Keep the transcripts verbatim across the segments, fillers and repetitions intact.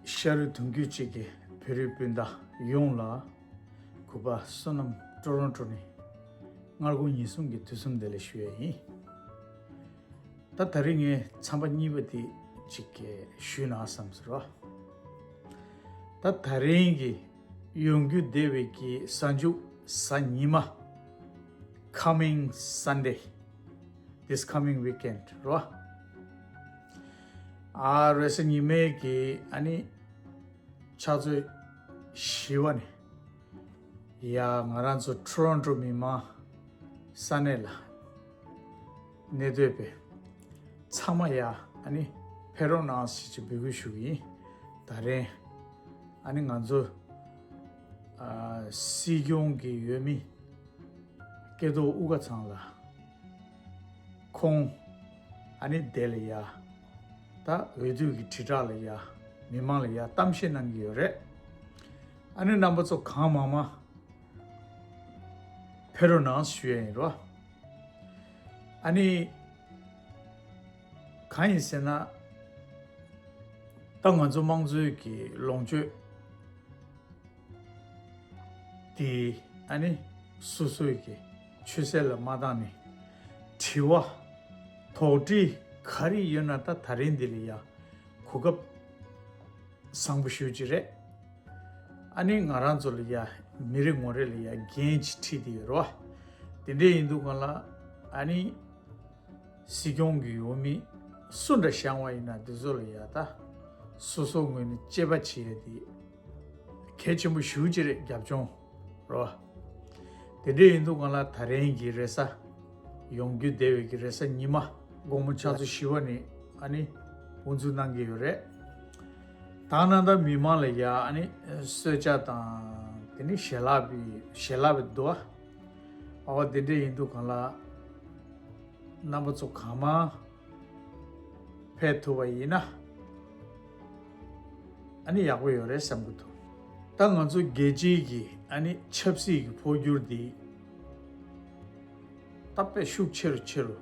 ཤ་རུས་གདུང་རྒྱུད་གཅིག་གི་བོད་རིགས་སྤུན་ཟླ་ཡོངས་ལ་གུས་པ་བསོད་ནམས་ཊོ་རོན་ཊོ་ནས་སྔ་དགོང་ཉིན་གསུམ་གྱི་དུས་གསུམ་བདེ་ལེགས་ཞུ་ཡས་ཡིན། ད་ད་རིང་ངས་མཚམས་པ་གཉིས་པ་དེ་གཅིག་གི་ཞུས་ན་བསམ་ཟེར་བ། ད་ད་རིང་གི་ཡོང་རྒྱུ་བདེ་བའི་གི་གཟའ་མཇུག་གཟའ་ཉི་མ། Coming Sunday, this coming weekend རོ། ཨ་རེས་གཟའ་ཉི་མའི་གི་ཨ་ནི་ཕྱག་ཚོད་བཞི་པ་ནས་ཡ་ང་རང་ཚོ་ཊོ་རོན་ཊོ་མི་མང་ས་གནས་ལ་གནས་སྡོད་པའི་ཚང་མ་ཡ་ཨ་ནི་ཕེབས་རོགས་གནང་ཞེས་ཀྱི་འབོད་སྐུལ་ཞུ་གི་ཡིན། ད་རེས་ཨ་ནི་ང་ཚོ་ཨ་སྲིད་སྐྱོང་གི་འོས་མི་སྐལ་རྡོར་དབུ་དཀར་ཚང་ལ་ཁོང་ཨ་ནི་དེ་ལ་ཡ་ད་འོས་བསྡུ་གི་དྲིལ་བསྒྲགས་ལ་ཡ་མི་མང་ལ་ཡ་གཏམ་བཤད་གནང་གི་ཡོད་རེད། ཨ་ནི་རྣམ་པ་ཚོ་གང་མང་མང་ཕེབས་རོགས་གནང་ཞུ་ཡ་ཡིན་རོ། ཨ་ནི་གང་ཡིན་ཟེར་ན་ད་ང་ཚོ་དམངས་གཙོའི་གི་ལོངས་སྤྱོད་དེ་ཨ་ནི་སོ་སོའི་གི་ཆུད་ཟོས་ལ་མ་བཏང་ནས་དྲི་བ་དོགས་འདྲི་ག་རེ་ཡོད་ན་ད་ད་རིང་འདི་ལ་ཡ་གོ་སྐབས་བཟང་པོ་ཞུ་ཅི་རེད། ཨ་ནི་ང་རང་ཚོ་ལ་ཡ་མི་རེ་ངོ་རེ་ལ་ཡ་འགན་ཅིག་ཁྲིད་དེ་ཡོད་རོ། དེ་འདྲས་ཡིན་དུས་གང་ལ་ཨ་ནི་སྲིད་སྐྱོང་གི་འོས་མི་སུ་འདྲ་བཞེངས་བ་ཡིན་ན་དེ་ཚོ་ལ་ཡ་ད་སོ་སོ་ངོས་ནས་དཔྱད་པ་བྱེད་ཡ་དེ་གལ་ཆེན་པོ་ཞུ་ཅི་རེད། རྒྱབ་ལྗོངས་རོ། དེ་འདྲས་ཡིན་དུས་གང་ལ་ད་རིང་གི་རེས་གཟའ་ཡོང་རྒྱུ་བདེ་བའི་གི་རེས་གཟའ་ཉི་མ་དགོང་མོ་ཕྱག་ཚོད་བཞི་པ་ནས་ཨ་ནི་དབུ་འཛུགས་གནང་གི་ཡོད་རེད། ད་གནང་ད་མི་མང་ལ་ཡ་ཨ་ནི་གསོལ་ཇ་དང་དེ་ནི་ཞལ་ལག་པའི་ཞལ་ལག་པའི་འདུག་ཨ། ཨ་བ་དེ་འདྲས་ཡིན་དུས་གང་ལ་རྣམ་པ་ཚོ་གང་མང་ཕེབས་ཐུབ་པ་ཡིན་ན་ཨ་ནི་ཡག་པོ་ཡོད་རེད་བསམ་གི་འདུག་ད་ང་ཚོ་རྒྱལ་སྤྱིའི་གི་ཨ་ནི་ཆབ་སྲིད་ཀྱི་འཕོ་འགྱུར་འདི་ད་དཔེ་ཤུགས་ཆེ་རུ་ཆེ་རུ་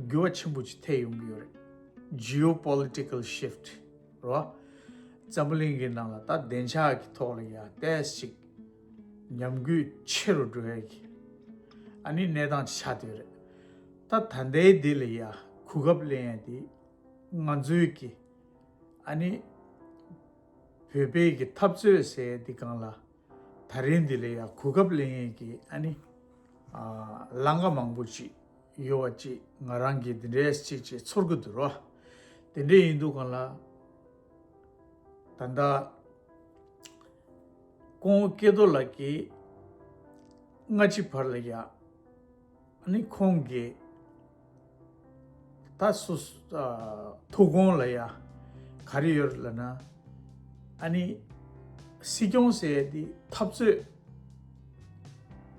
འགྱུར་བ་ཆེན་པོ་ཅིག་ཐེབས་ཡོང་གི་ཡོད་རེད། Geopolitical shift རོ། འཛམ་བུ་གླིང་གི་ནང་ལ་ད་བདེ་འཇགས་ཀྱི་ཐོག་ལ་ཡ་ཏོག་ཙམ་ཅིག་ཉམས་རྒུད་ཆེ་རུ་འགྲོ་ཡ་གི་ཨ་ནི་གནས་སྟངས་ཅིག་ཆགས་བསྡད་ཡོད་རེད། ད་ད་ལྟའི་འདི་ལ་ཡ་གོ་སྐབས་ལེན་ཡ་དེ་ང་ཚོའི་གི་ཨ་ནི་བོད་པའི་གི་འཐབ་རྩོད་ཟེར་ཡ་འདི་སྒང་ལ་ད་རིང་འདི་ལ་ཡ་གོ་སྐབས་ལེན་ཡ་གི་ཨ་ནི་ཨ་ལམ་ཁ་མང་པོ་ཅིག་ཡོད་པ་ཅིག་ང་རང་གིས་འདི་འདྲའི་ཅིག་ཅིག་ཚོར་གི་འདུག་རོ། དེ་འདྲའི་ཡིན་དུས་གང་ལ་ད་ལྟ་སྐུ་ངོ་སྐལ་རྡོར་ལགས་ཀྱིས་སྔ་ཕྱི་བར་ལ་ཡ་ཨ་ནི་ཁོང་གི་ད་སོ་སོ་ཨ་ཐུགས་དགོངས་ལ་ཡ་ག་རེ་ཡོད་ལབ་ན་ཨ་ནི་སྲིད་སྐྱོང་ཟེར་ཡ་དེ་འཐབ་རྩོད་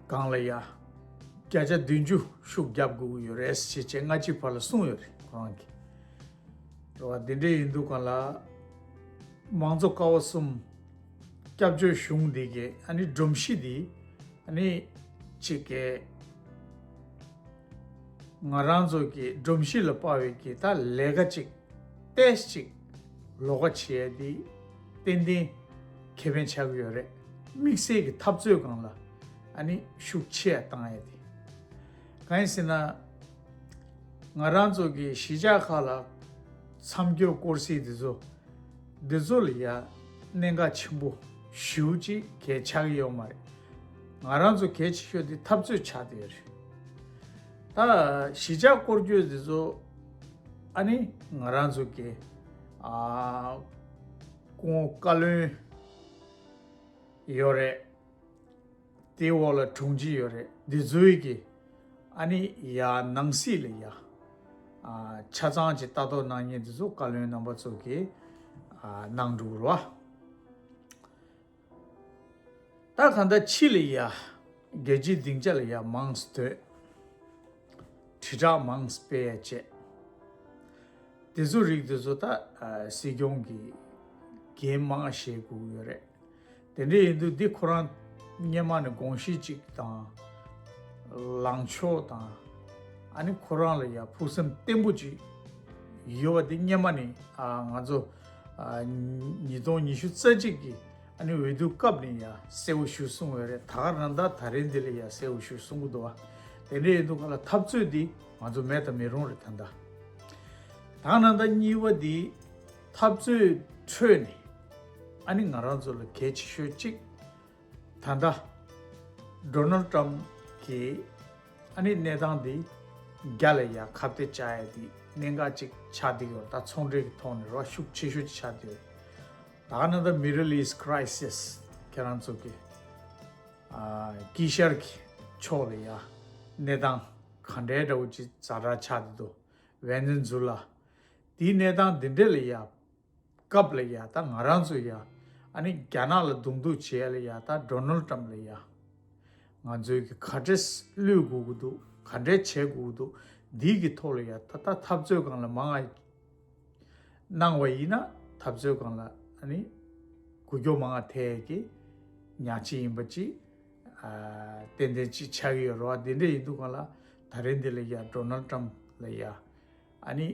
སྒང་ལ་ཡ་བརྒྱ་ཆ་བདུན་ཅུ་ཤུགས་རྒྱབ་དགོས་ཀྱི་ཡོད་རེད་ཅེས་བྱས་སྔ་ཕྱི་བར་ལ་གསུངས་ཡོད་རེད་ཁོ་རང་གིས། རེད་བ། དེ་འདྲ་ཡིན་དུས་གང་ལ་མང་གཙོ་ཀ་བ་གསུམ་སྐྱབས་བཅོལ་གཞུང་འདི་གའི་ཨ་ནི་སྒྲོམ་གཞི་འདི་ཨ་ནི་གཅིག་གི་ང་རང་ཚོ་གི་སྒྲོམ་གཞི་ལ་དཔག་པའི་གི་ད་ལས་ཀ་གཅིག་ཏོག་ཙམ་ཅིག་ལོགས་ཀ་བྱེད་ཡ་དེ་ཏན་ཏན་ཁེ་ཕན་ཆགས་ཀྱི་ཡོད་རེད། དམིགས་བསལ་གྱི་འཐབ་རྩོད་སྒང་ལ་ཨ་ནི་ཤུགས་ཆེ་བ་བཏང་ཡ་དེ་གང་ཡིན་ཟེར་ན། ང་རང་ཚོ་གི་གཞིས་ཆགས་ཁག་ལ་མཚམས་སྦྱོར་སྐོར་གཟིགས་འདི་ཚོ་འདི་ཚོ་ལ་ཡ་གནད་འགག་ཆེན་པོ་ཞེ་པོ་ཅིག་གལ་ཆགས་ཀྱི་ཡོད་མ་རེད། ང་རང་ཚོ་གལ་ཆེ་ཤོས་དེ་འཐབ་རྩོད་ཆགས་བསྡད་ཡོད་རེད། ད་གཞིས་ཆགས་སྐོར་སྐྱོད་འདི་ཚོ་ཨ་ནི་ང་རང་ཚོ་གི་ཨ་སྐུ་ངོ་བཀའ་བློན་ཡོད་རེད། དེའི་འོག་ལ་དྲུང་ཆེ་ཡོད་རེད། འདི་ཚོའི་གི་ཨ་ནི་ཡ་ནང་སྲིད་ལ་ཡ་ཨ་ཆ་ཚང་གི་ལྟ་རྟོག་གནང་མཁན་འདི་ཚོ་བཀའ་བློན་རྣམ་པ་ཚོ་གི་ཨ་གནང་འགྲོ་གི་རེད་བ། ད་གང་ལྟར་ཕྱི་ལ་ཡ་རྒྱལ་སྤྱིའི་སྡིངས་ཆ་ལ་ཡ་མང་ཙམ་སྡོད། དྲིལ་བསྒྲགས་མང་ཙམ་སྤེལ་ཡ་བྱས། དེ་ཚོ་རིགས་དེ་ཚོ་ད་ཨ་སྲིད་སྐྱོང་གིས་འགན་མང་བཞེས་དགོས་ཀྱི་ཡོད་རེད། དེ་འདྲ་ཡིན་དུས་འདི་ཁོ་རང་སྔོན་མ་ནས་དགོངས་གཞི་གཅིག་དང་། ལངས་ཕྱོགས་དང་། ཨ་ནི་ཁོ་རང་ལ་ཡ་ཕུགས་བསམ་བརྟན་པོ་ཅིག་ཡོད་པ་འདི་སྔོན་མ་ནས་ཨ་ང་ཚོ་ ཉིས་སྟོང་ཉི་ཤུ་རྩ་གཅིག་གི་ཨ་ནི་འོས་བསྡུ་སྐབས་ནས་ཡ་གསལ་བོ་ཞུ་གསུང་བས་རེད། ད་ག་རང་ད་ད་རིང་འདི་ལ་ཡ་གསལ་བོ་ཞུ་གསུང་གི་འདུག་བ། དེ་འདྲ་ཡིན་དུས་ག་ལ་འཐབ་རྩོད་འདི་ང་ཚོ་མེད་དང་མི་རུང་རེད་ད་ལྟ། ད་ག་རང་ད་གཉིས་པ་འདི་འཐབ་རྩོད་ཁྲོད་ནས་ཨ་ནི་ང་རང་ཚོ་ལ་གལ་ཆེ་ཤོས་གཅིག་ད་ལྟ་ཌོ་ནལ་ཊམ་གྱི་ཨ་ནི་གནས་སྟངས་འདི་རྒྱ་ལ་ཡ་ཁ་གཏད་བཅག་ཡ་འདི་གནད་འགག་ཅིག་ཆགས་བསྡད་ཡོད། ད་ཚོང་འབྲེལ་གྱི་ཐོག་ནས་རོ་ཤུགས་ཆེ་ཤོས་ཅིག་ཆགས་བསྡད་ཡོད། ད་ག་ནང་ད་Middle East Crisis ཁྱེད་རང་ཚོ་གི་ཨ་དཀྱིལ་ཤར་གྱི་ཕྱོགས་ལ་ཡ་གནས་སྟངས་ག་འདྲའི་འདྲ་བོ་ཅིག་ཛ་དྲག་ཆགས་བསྡད་འདུག་ཝེ་ནེ་ཛུ་ལ་དེའི་གནས་སྟངས་འདི་འདྲ་ལ་ཡ་སྐབས་ལ་ཡ་ད་ང་རང་ཚོ་ཡ་ཨ་ནི་རྒྱ་ནག་ལ་གདོང་གཏུག་བྱེད་ཡ་ལ་ཡ་ད་ཌོ་ནལ་ཊམ་ལ་ཡ་ང་ཚོའི་གི་ག་འདྲས་བློས་དགོས་ཀྱི་འདུག་ག་འདྲས་བྱེད་དགོས་ཀྱི་འདུག་འདིའི་གི་ཐོག་ལ་ཡ་ད་ད་འཐབ་རྩོད་སྒང་ལ་མང་ང་གནང་བ་ཡིན་ན་འཐབ་རྩོད་སྒང་ལ་ཨ་ནི་འགུལ་སྐྱོད་མང་ང་ཐེབས་ཀྱི་ཉག་གཅིག་ཡིན་པ་ཅིག་ཨ་ཏན་ཏན་ཅིག་ཆགས་ཀྱི་ཡོད་རེད་བ། འདི་འདྲས་ཡིན་དུས་སྒང་ལ་ད་རིང་འདི་ལ་ཡ་ཌོ་ནལ་ཊམ་ལ་ཡ་ཨ་ནི།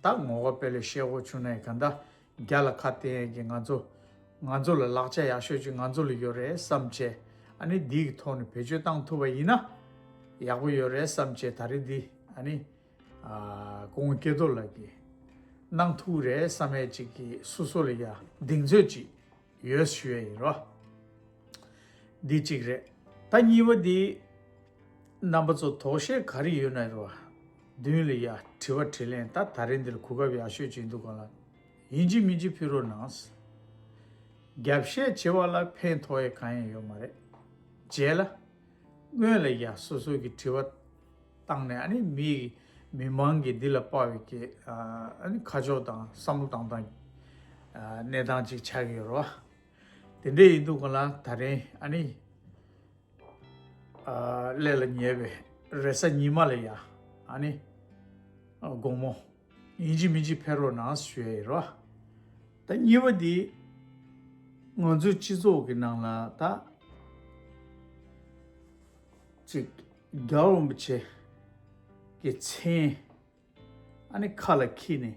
ད་ངོ་དགའ་དཔེ་ལས་བཤད་དགོས་བྱུང་ན་ཡང་ག་འདྲ་རྒྱ་ལ་ཁ་གཏད་ཡས་ཀྱི་ང་ཚོ་ང་ཚོ་ལ་ལག་ཆ་ཡག་ཤོས་ཅིག་ང་ཚོ་ལ་ཡོད་རེད་བསམ་བྱས། ཨ་ནི་འདི་གི་ཐོག་ནས་བེད་སྤྱོད་བཏང་ཐུབ་པ་ཡིན་ན་ཡག་པོ་ཡོད་རེད་བསམ་བྱས། ད་རེས་འདི་ཨ་ནི་ཨ་སྐུ་ངོ་སྐལ་རྡོར་ལགས་ཀྱིས་གནང་ཐུབ་རེད་བསམ་ཡས་ཅིག་གི་སོ་སོ་ལ་ཡ་གདེང་ཚོད་ཅིག་ཡོད་ཞུ་ཡས་ཡིན་རོ། འདི་གཅིག་རེད། ད་གཉིས་པ་འདི། རྣམ་པ་ཚོ་དོགས་གཞི་ག་རེ་ཡོད་ན་རོ། མདུན་ལ་ཡ་དྲི་བ་དྲིས་ལན་ད་ད་རིང་འདིར་གོ་སྐབས་ཡག་ཤོས་ཅིག་འདུག་ག་ལ། ཡིན་གཅིག་མིན་གཅིག་ཕུལ་རོགས་གནང་། རྒྱབ་བཤད་བྱེད་པ་ལ་ཕན་ཐོགས་ཡས་གང་ཡང་ཡོད་མ་རེད། རྗེས་ལ། སྔོན་ལ་ཡ་སོ་སོ་གི་དྲི་བ་བཏང་ནས་ཨ་ནི་མི་མི་མང་གི་འདི་ལ་དཔག་པའི་གི་ཨ་ནི་ཁ་ཕྱོགས་དང་བསམ་བློ་བཏང་སྟངས་གནས་སྟངས་ཅིག་ཆགས་ཀྱི་ཡོད་རེད་བ། དེ་འདྲ་ཡིན་དུས་ག་ལ་ད་རིང་ཨ་ནི། ཨ་ཀླད་ལ་ཉལ་བའི་རེས་གཟའ་ཉི་མ་ལ་ཡ་ཨ་ནི་ཨ་དགོང་མོ་ཡིན་གཅིག་མིན་གཅིག་ཕེབས་རོགས་གནང་ཞུ་ཡ་ཡིན་རོ། ད་གཉིས་པ་འདི་ང་ཚོའི་སྤྱི་ཚོགས་ཀྱི་ནང་ལ་ད་ཅིག་རྒྱལ་བ་རིན་པོ་ཆེ་གི་མཚན་ཨ་ནི་ཁ་ལ་འཁྱེར་ནས་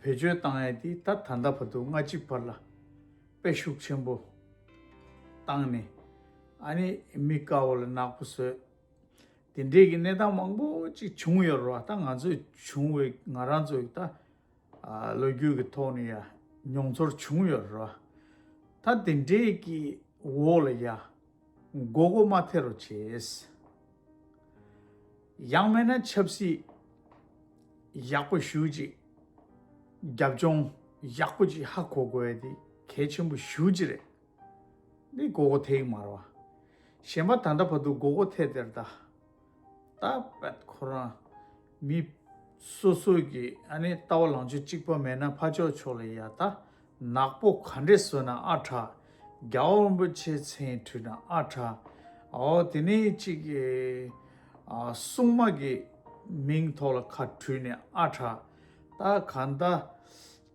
བེད་སྤྱོད་བཏང་ཡ་དེ་ད་ད་ལྟ་བར་དུ་སྔ་ཕྱི་བར་ལ་དཔེ་ཤུགས་ཆེན་པོ་བཏང་ནས་ཨ་ནི་མི་དཀར་པོ་ལ་ནག་པོ་བཟོས། དེ་འདྲའི་གི་གནས་སྟངས་མང་པོ་ཅིག་བྱུང་ཡོད་རེད་བ། ད་ང་ཚོས་བྱུང་བའི་ང་རང་ཚོའི་ད་ཨ་ལོ་རྒྱུས་ཀྱི་ཐོག་ནས་ཡ་མྱོང་ཚོར་བྱུང་ཡོད་རེད་བ། ད་དེ་འདྲའི་གི་འོག་ལ་ཡ་མགོ་སྐོར་མ་ཐེབས་རོགས་བྱེད། ཡང་མིན་ན་ཆབ་སྲིད་ཡག་པོ་ཞེ་ཅིག་རྒྱབ་ལྗོངས་ཡག་པོ་ཅིག་ཧ་གོ་དགོས་ཡ་དེ་གལ་ཆེན་པོ་ཞེ་ཅིག་རེད། འདི་མགོ་སྐོར་ཐེབས་ཀྱི་མ་རེད་བ། གཞན་པ་ད་ལྟ་བར་དུ་མགོ་སྐོར་ཐེབས་དེར་ད། ད་པད་ཁོ་རང་མི་སོ་སོ་གི་ཨ་ནི་ལྟ་བ་ལངས་ཕྱོགས་གཅིག་པ་མེད་ན་ཕར་ཕྱོགས་ཕྱོགས་ལ་ཡ་ད་ནག་པོ་ག་འདྲས་བཟོས་ན་ཨ་དྲག་རྒྱལ་བ་རིན་པོ་ཆེ་མཚན་བྲིས་ན་ཨ་དྲག་འོ་དེ་ནས་གཅིག་གི་ཨ་སྲུང་མ་གི་མིང་ཐོག་ལ་ཁ་བྲིས་ནས་ཨ་དྲག་ད་གང་ལྟར་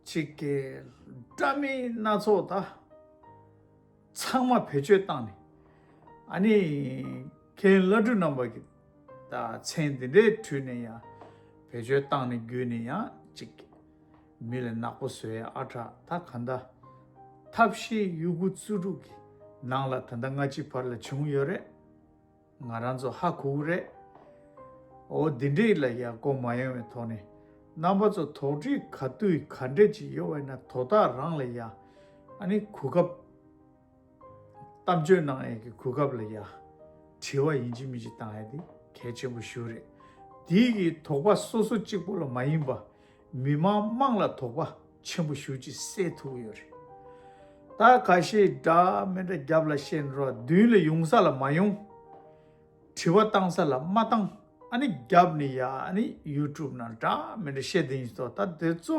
གཅིག་གི་འདྲ་མིན་སྣ་ཚོགས་ད། ཚང་མ་བེད་སྤྱོད་བཏང་ནས། ཨ་ནི། མཁན་བླ་སྤྲུལ་རྣམ་པ་གི་ད་མཚན་འདི་འདྲའི་བྲིས་ནས་ཡང་། བེད་སྤྱོད་བཏང་ནས་བརྒྱུད་ནས་ཡང་ཅིག་མི་ལ་ནག་པོ་བཟོ་ཡ་ཨ་དྲག་ད་ག་འདྲ། ཐབས་ཤེས་ཡོད་རྒུ་རྩལ་སྤྲུགས་ཀྱི་ནང་ལ་ད་ལྟ་སྔ་ཕྱི་བར་ལ་བྱུང་ཡོད་རེད། ང་རང་ཚོ་ཧ་གོ་གི་རེད། འོ་འདི་འདྲས་ལ་ཡ་གོ་མ་ཡོང་བའི་ཐོག་ནས་རྣམ་པ་ཚོ་དོགས་འདྲི་ག་དུས་ག་འདྲས་ཅིག་ཡོད་པ་ཡིན་ན་དོ་བདག་རང་ལ་ཡ་ཨ་ནི་གོ་སྐབས་གཏམ་བརྗོད་གནང་ཡས་ཀྱི་གོ་སྐབས་ལ་ཡ་དྲི་བ་ཡིན་གཅིག་མིན་གཅིག་བཏང་ཡས་དེ་གལ་ཆེན་པོ་ཞིག་རེད། དེའི་གི་དོགས་པ་སོ་སོ་གཅིག་པོ་ལ་མ་ཡིན་པ། མི་མང་དམངས་ལ་དོགས་པ་ཆེན་པོ་ཞེ་ཅིག་སེལ་ཐུབ་ཀྱི་ཡོད་རེད། ད་ཁ་ཤས་འདྲ་མི་འདྲ་རྒྱབ་ལ་བཤད་འགྲོ་མདུན་ལ་ཡོང་ས་ལ་མ་ཡོང་། དྲི་བ་བཏང་ས་ལ་མ་བཏང་། ཨ་ནི་རྒྱབ་ནས་ཡ་ཨ་ནི་ཡུ་ཊུབ་ནང་འདྲ་མི་འདྲ་བཤད་དེ་ཡིན་ཟེར། ད་དེ་ཚོ་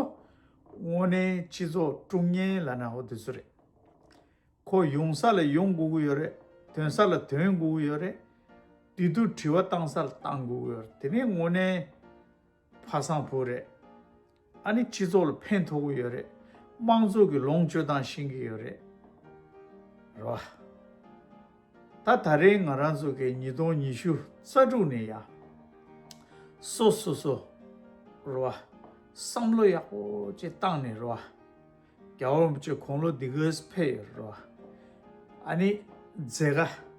དངོས་གནས་སྤྱི་ཚོགས་དཀྲུག་མཁན་ལབ་ན་འོ་དེ་ཚོ་རེད། ཁོ་ཡོང་ས་ལ་ཡོང་དགོས་ཀྱི་ཡོད་རེད། ཐོན་ས་ལ་ཐོན་དགོས་ཀྱི་ཡོད་རེད། དེ་དུས་དྲི་བ་བཏང་ས་ལ་བཏང་དགོས་ཀྱི་ཡོད་རེད། དེ་ནས་དངོས་གནས་ཕ་སང་བུ་རེད། ཨ་ནི་སྤྱི་ཚོགས་ལ་ཕན་ཐོགས་ཀྱི་ཡོད་རེད། དམངས་གཙོ་གི་ལོངས་སྤྱོད་སྟངས་ཤེས་ཀྱི་ཡོད་རེད། རེད་བ། ད་ད་རེས་ང་རང་ཚོ་གི་ཉིས་སྟོང་ཉི་ཤུ་རྩ་དྲུག་ནས་ཡ། སོ་སོ་སོ། རེད་བ། བསམ་བློ་ཡག་པོ་ཅིག་བཏང་ནས་རེད་བ། རྒྱལ་བ་རིན་པོ་ཆེ་དགུང་ལོ་འདི་གས་ཕེབས་ཡོད་རེད་བ། ཨ་ནི་མཛད་དཀའ་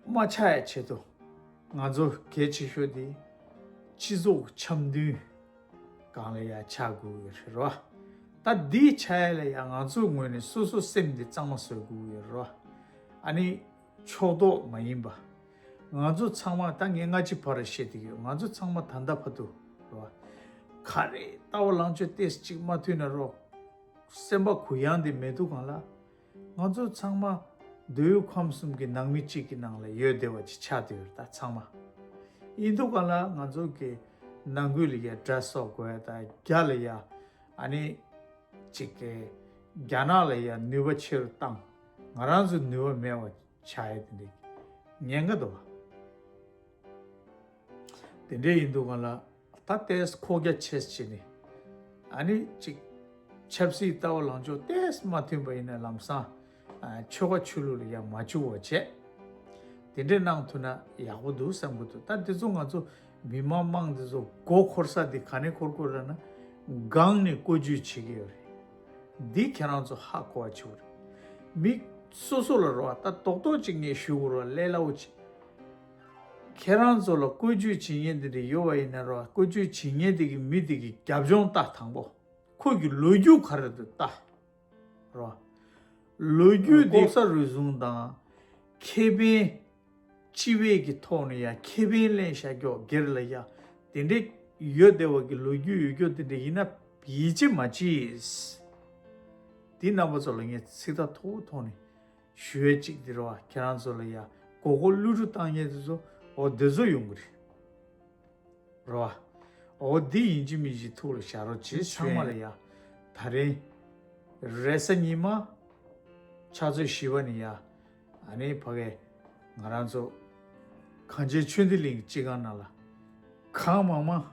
མ་ཆགས་ཡ་ཆེད་དུ་ང་ཚོ་གལ་ཆེ་ཤོས་དེ་སྤྱི་ཚོགས་འཆམ་མཐུན་སྒང་ལ་ཡ་ཆགས་དགོས་ཡོད་རེད་བ། ད་འདི་ཆགས་ཡ་ལ་ཡ་ང་ཚོའི་ངོས་ནས་སོ་སོ་སེམས་འདི་གཙང་མ་བཟོ་དགོས་ཡོད་རེད་བ། ཨ་ནི་ཕྱོགས་གཏོགས་མ་ཡིན་པ། ང་ཚོ་ཚང་མ་ད་ངས་སྔ་ཕྱི་བར་བཤད་བསྡད་ཀྱི་ཡོད། ང་ཚོ་ཚང་མ་ད་ལྟ་བར་དུ་རོ། ག་རེ་ལྟ་བ་ལངས་ཕྱོགས་ཏོག་ཙམ་ཅིག་མ་མཐུན་ན་རོ། སེམས་པ་གུ་ཡངས་དེ་མེད་དུས་སྒང་ལ། ང་ཚོ་ཚང་མ་འདོད་ཡོན་ཁམས་གསུམ་གྱི་ནང་མི་གཅིག་གི་ནང་ལ་ཡོད་བསྡད་པ་ཅིག་ཆགས་བསྡད་ཡོད་རེད་ད་ཚང་མ། ཡིན་དུས་སྒང་ལ་ང་ཚོ་གི་ནང་ཁུལ་ལ་ཡ་དགྲ་གསོག་དགོས་ཡ་ད་རྒྱ་ལ་ཡ། ཨ་ནི། གཅིག་གི་རྒྱ་ནག་ལ་ཡ་ནུས་པ་ཆེ་རུ་བཏང་། ང་རང་ཚོ་ནུས་པ་མེད་པ་ཆགས་ཡ་དེ་འདྲའི་ཉེན་ཁ་འདུག་བ། དེ་འདྲའི་ཡིན་དུས་སྒང་ལ་ད་ལྟའི་ཁོག་རྒྱ་ཆེ་བྱས་ནས་ཨ་ནི་གཅིག་ཆབ་སྲིད་ལྟ་བ་ལངས་ཕྱོགས་ཏོག་ཙམ་མ་མཐུན་པ་ཡིན་ན་ལམ་སང་ཆོལ་ཁ་ཆོས་ལུགས་ལ་ཡ་མ་འཇུག་པ་བྱས། དེ་འདྲའི་གནང་ཐུབ་ན་ཡག་པོ་འདུག་བསམ་གྱི་འདུག་ད་དེ་ཚོ་ང་ཚོ་མི་མང་དམངས་དེ་ཚོ་མགོ་འཁོར་ས་དེ་ག་ནས་འཁོར་དགོས་རེད་ན་སྒང་ནས་བཀོལ་སྤྱོད་བྱེད་ཀྱི་ཡོད་རེད། འདི་ཁྱེད་རང་ཚོ་ཧ་གོ་བ་བྱེད་དགོས་རེད། མི་སོ་སོ་ལ་རོ་ད་རྡོག་རྡོག་ཅིག་ངས་ཞུ་དགོས་རོ་ལས་སླ་བོ་ཅིག་ཁྱེད་རང་ཚོ་ལ་བཀོལ་སྤྱོད་བྱེད་མཁན་དེ་འདྲ་ཡོད་པ་ཡིན་ན་རོ་བཀོལ་སྤྱོད་བྱེད་མཁན་དེ་གི་མི་དེ་གི་རྒྱབ་ལྗོངས་ལྟ་དང་པོ། ཁོ་གི་ལོ་རྒྱུས་ག་རེ་འདུག་ལྟ། རོ། ལོ་རྒྱུས་དེ་ལྐོག་ཟ་རུལ་སུངས་དང་། ཁེ་ཕན། སྤྱི་པའི་གི་ཐོག་ནས་ཡ་ཁེ་ཕན་ལེན་བྱ་རྒྱུ་སྒེར་ལ་ཡ། དེ་འདྲའི་ཡོད་བསྡད་པ་གི་ལོ་རྒྱུས་ཡོད་རྒྱུ་དེ་འདྲ་ཡིན་ན་ཡིད་ཆེས་མ་བྱེད། དེ་རྣམ་པ་ཚོ་ལ་ངས་ཚིག་ཐག་མཐོ་པོ་ཐོག་ནས་ཞུ་ཡས་གཅིག་དེ་རེད་བ་ཁྱེད་རང་ཚོ་ལ་ཡ་མགོ་སྐོར་གློད་གྲོལ་བཏང་མཁན་དེ་ཚོ་འོ་དེ་ཚོ་ཡོང་གི་རེད། རེད་བ། འོ་འདི་ཡིན་གཅིག་མིན་གཅིག་ཐུགས་ལ་བཞག་རོགས་བྱེད་ཚང་མ་ལ་ཡ། ད་རིང་། རེས་གཟའ་ཉི་མ། ཕྱག་ཚོད་བཞི་པ་ནས་ཡ། ཨ་ནི་ཕ་གི། ང་རང་ཚོ། གངས་ཅན་ཆོས་ལྡན་གླིང་གི་སྤྱི་ཁང་ནང་ལ། གང་མང་མང་།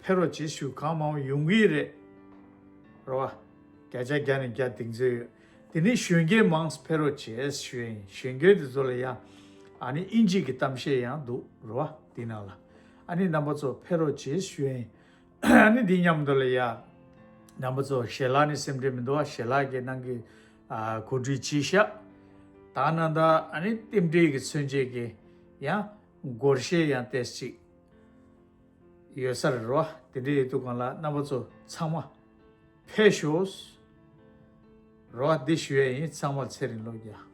ཕེབས་རོགས་བྱེད་ཞུ་གང་མང་མང་ཡོང་གི་རེད། རེད་བ། བརྒྱ་ཆ་བརྒྱ་ནས་བརྒྱ་གདེང་ཚོད་ཡོད། དེ་ནས་གཞོན་སྐྱེས་མང་ཙམ་ཕེབས་རོགས་བྱེད་ཞུ་ཡིན་གཞོན་སྐྱེས་དེ་ཚོ་ལ་ཡ། ཨ་ནི་ཨིན་ཇི་གི་གཏམ་བཤད་ཡང་འདུག་རེད་བ་དེ་ནང་ལ། ཨ་ནི་རྣམ་པ་ཚོ་ཕེབས་རོགས་བྱེད་ཞུ་ཡིན། ཨ་ནི་འདི་མཉམ་དུ་ལ་ཡ། རྣམ་པ་ཚོ་ཞལ་ལག་ནི་སེམས་ཁྲལ་མི་འདུག་བ་ཞལ་ལག་གི་ནང་གི། ཨ་གོ་སྒྲིག་བྱས་ཤག་ད་ནང་ད་ཨ་ནི་རྟེན་འབྲེལ་གྱི་མཚོན་བྱེད་ཀྱི་ཡང་སྒོར་གཞས་ཡང་ཏོག་ཙམ་ཅིག་ཡོད་ས་རེད་རོ། དེ་འདྲ་ཡོད་དུས་སྒང་ལ་རྣམ་པ་ཚོ་ཚང་མ་ཕེབས་ཤོག་རོ། འདི་ཞུ་ཡས་ཡིན། ཚང་མར་ཚེ་རིང་ལོ་བརྒྱ།